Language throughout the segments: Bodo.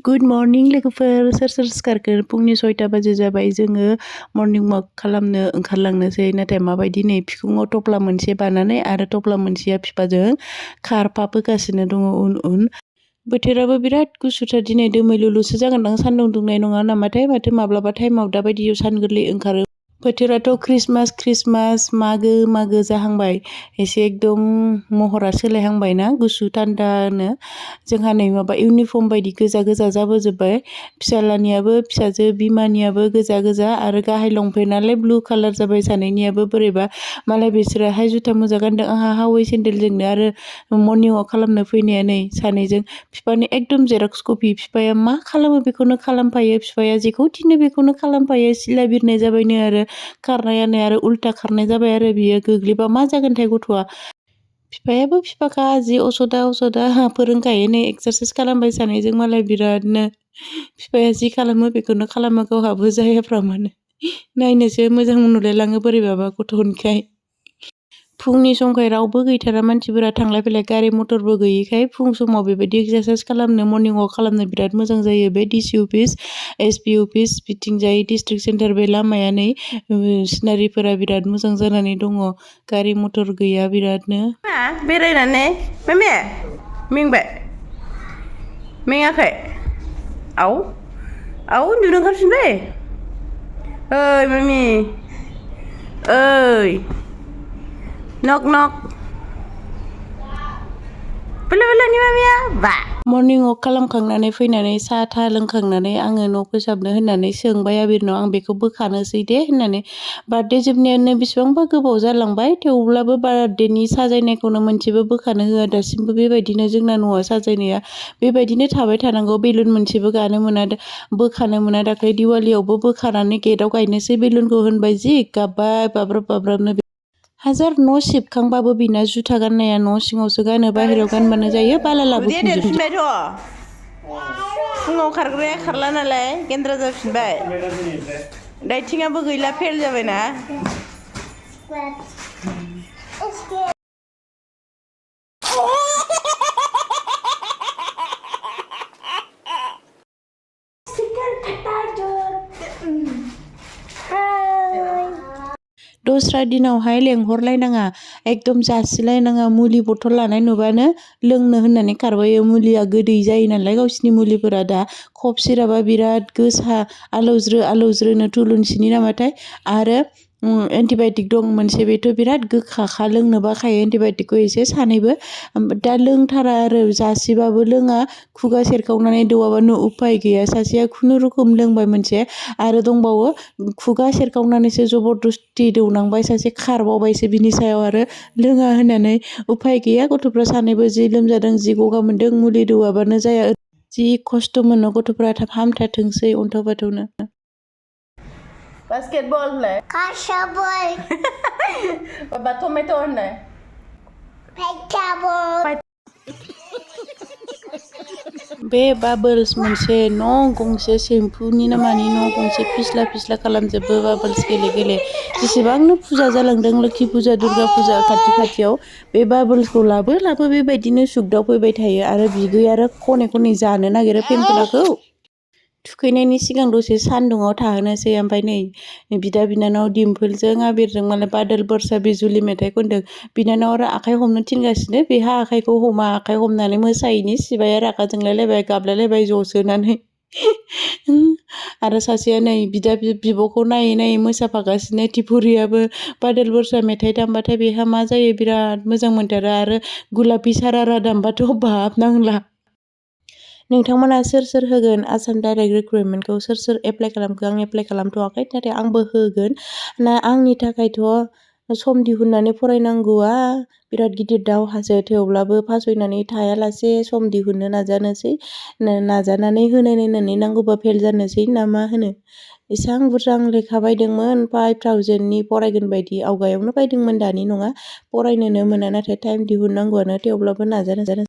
गुड मर्निं लोगोफोर सोर सोर सिखारखो फुंनि 6टा बाजि जाबाय जोङो मर्निं वाक खालामनो ओंखारलांनोसै नाथाय माबायदि नै बिखुङाव थफ्ला मोनसे बानानै आरो थफ्ला मोनसेया बिफाजों खारफाबोगासिनो दङ उन उन बोथोराबो बिराद गुसुथार दिनै दोमैलुलुसो जागोनदां सान्दुं दुंनाय नङा नामाथाय माथो माब्लाबा टाइमाव दाबायदियाव सान गोरलै ओंखारो बोथोराथ' ख्रिस्टमास मागो जाहांबाय एसे एकदम महरा सोलायहांबायना गुसु थान्दानो जोंहा नै माबा इउनिफर्म बायदि गोजा जाबोजोब्बाय फिसालानियाबो फिसाजो बिमानियाबो गोजा आरो गाहाय लंपेन्टआलाय ब्लु कालार जाबाय सानैनियाबो बोरैबा मालाय बिसोराहाय जुथा मोजा गानदों आंहा हावै सेन्देलजोंनो आरो मर्निं वाक खालामनो फैनाया नै सानैजों बिफानि एकदम जेरक्स कपि बिफाया मा खालामो बेखौनो खालामफायो बिफाया जेखौ थिनो बेखौनो खालामफायो सिला बिरनाय जाबायनो आरो खारनायानो आरो उल्था खारनाय जाबाय आरो बियो गोग्लैबा मा जागोनथाय गथ'आ बिफायाबो बिफाखा जि असदा फोरोंखायो नै एक्सारसाइस खालामबाय सानैजों मालाय बिरादनो बिफाया जि खालामो बेखौनो खालामो गावहाबो जायाफ्रामानो नायनोसो मोजां नुलायलाङो बोरैबाबा गथ'निखाय फुंनि समखाय रावबो गैथारा मानसिफोरा थांलाय फैलाय गारि मटरबो गैयैखाय फुं समाव बेबायदि एक्सारसाइस खालामनो मर्निं वाक खालामनो बिराद मोजां जायो बे डिसि अफिस एसपि अफिस बिथिंजाय डिस्ट्रिक्ट सेन्टार बे लामाया नै सिनारिफोरा बिराद मोजां जानानै दङ गारि मटर गैया बिरादनो बेरायनानै मामे मेंबाय मेङाखै आव उन्दुनो ओंखारफिनबाय ओइ मामि ओइ नक बेलानि मामिया बा मर्निं वाक खालामखांनानै फैनानै साहा था लोंखांनानै आङो न' फोसाबनो होननानै सोंबाय आबिरनाव आं बेखौ बोखानोसै दे होननानै बार्थडे जोबनायानो बेसेबांबा गोबाव जालांबाय थेवब्लाबो बार्थडेनि साजायनायखौनो मोनसेबो बोखानो होआ दासिमबो बेबायदिनो जोंना न'आ साजायनाया बेबायदिनो थाबाय थानांगौ बेलुन मोनसेबो गानो मोना बोखानो मोना दाख्लै दिवालियावबो बोखानानै गेटआव गायनोसै बेलुनखौ होनबाय जि गाबबाय बाब्राबनो हाजार न' सिबखांबाबो बिना जुथा गाननाया न' सिङावसो गानो बाहेरायाव गानबानो जायो बाला उदैया लाबोफिनजोबो देरफिनबायथ' फुङाव खारग्राया खारला नालाय गेन्द्रा जाफिनबाय दाइथिंआबो गैला फेल जाबायना दस्रा दिनावहाय लेंहरलायनाङा एकदम जासिलायनाङा मुलि बथल लानाय नुबानो लोंनो होननानै खारबोयो मुलिया गोदै जायो नालाय गावसिनि मुलिफोरा दा कफ सिरापा बिराद गोसा आलौज्रोनो थुलुंसिनि नामाथाय आरो एन्टिबायटिक दं मोनसे बेथ' बिराद गोखाखा लोंनो बाखायो एन्टिबायटिकखौ एसे सानैबो दा लोंथारा आरो जासिबाबो लोङा खुगा सेरखावनानै दौवाबानो उफाय गैया सासेया खुनुरुखुम लोंबाय मोनसे आरो दंबावो खुगा सेरखावनानैसो जबरदस्ति दौनांबाय सासे खारबावबायसो बिनि सायाव आरो लोङा होननानै उफाय गैया गथ'फ्रा सानैबो जि लोमजादों जि गगा मोनदों मुलि दौवाबानो जाया जि खस्थ' मोनो गथ'फ्रा थाब हामथाथोंसै अन्थाव बाथावनो बास्केटबल होनलाय कासाबल बाबा टमेट' होनलाय भेजिटेबल बे बाबोल्स मोनसे न' गंसे सेम्पुनि नामानि न' गंसे फिस्ला खालामजोबो बाबोल्स गेले जेसेबांनो फुजा जालांदों लोखि फुजा दुर्गा फुजा खाथियाव बे बाबोल्सखौ लाबो बेबायदिनो सुगदाव फैबाय थायो आरो बिगै आरो खनै जानो नागिरो फेम्फोनाखौ थुखैनायनि सिगां दसे सान्दुङाव थाहोनोसै ओमफ्राय नै बिदा बिनानाव दिम्पोलजों आबिरजों मालाय बादोल बरसा बिजुलि मेथाइ खनदों बिनानाव आरो आखाइ हमनो थिनगासिनो बेहा आखाइखौ हमा आखाइ हमनानै मोसायैनि सिबाया रागा जोंलायलायबाय गाबलायलायबाय जसोनानै आरो सासेया नै बिदा बिब'खौ नायै मोसाफागासिनो टिपुरियाबो बादोल बरसा मेथाइ दामबाथाय बेहा मा जायो बिराद मोजां मोनथारो आरो गुलापि सारारा दामबाथ' बाब नांला नोंथांमोना सोर होगोन आसाम डाइरेक्ट रिक्रुटमेन्टखौ सोर एप्लाइ खालामखो आं एप्लाइ खालामथ'वाखै नाथाय आंबो होगोन आंनि थाखायथ' सम दिहुननानै फरायनांगौआ बिराद गिदिर दावहासो थेवब्लाबो फासयनानै थायालासे सम दिहुननो नाजानानै होनायनायनानै नांगौबा फेल जानोसै ना मा होनो एसां बुरजा आं लेखा बायदोंमोन 5000नि फरायगोन बायदि आवगायावनो बायदोंमोन दानि नङा फरायनोनो मोना नाथाय टाइम दिहुननांगौआनो थेवब्लाबो नाजानो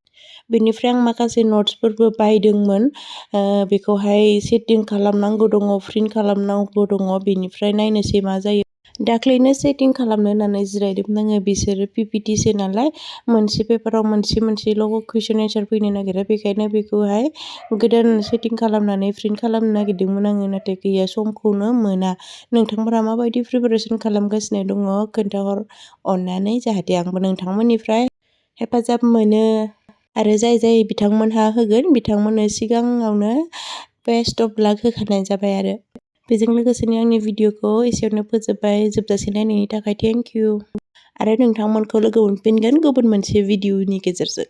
बेनिफ्राय आं माखासे नट्सफोरबो बायदोंमोन बेखौहाय सेटिं खालामनांगौ दङ प्रिन्ट खालामनांगौ दङ बेनिफ्राय नायनोसै मा जायो दाख्लैनो सेटिं खालामनो होननानै जिरायदोंमोन आङो बिसोरो पिपिटिसो नालाय मोनसे पेपाराव मोनसेल' कुइसन एन्सार फैनो नागिरो बेखायनो बेखौहाय गोदान सेटिं खालामनानै प्रिन्ट खालामनो नागिरदोंमोन आङो नाथाय गैया समखौनो मोना। नोंथांफोरा माबायदि प्रिपारेसन खालामगासिनो दङ खोन्थाहर अननानै जाहाथे आंबो नोंथांमोननिफ्राय हेफाजाब मोनो आरो जाय बिथांमोनहा होगोन बिथांमोननो सिगाङावनो बेस्ट अफ लाक होखानाय जाबाय आरो। बेजों लोगोसेनो आंनि भिडिअखौ एसेयावनो फोजोबबाय जोबजासे नायनायनि थाखाय थेंक इउ आरो नोंथांमोनखौ लोगो मोनफिनगोन गुबुन मोनसे भिडिअनि गेजेरजों।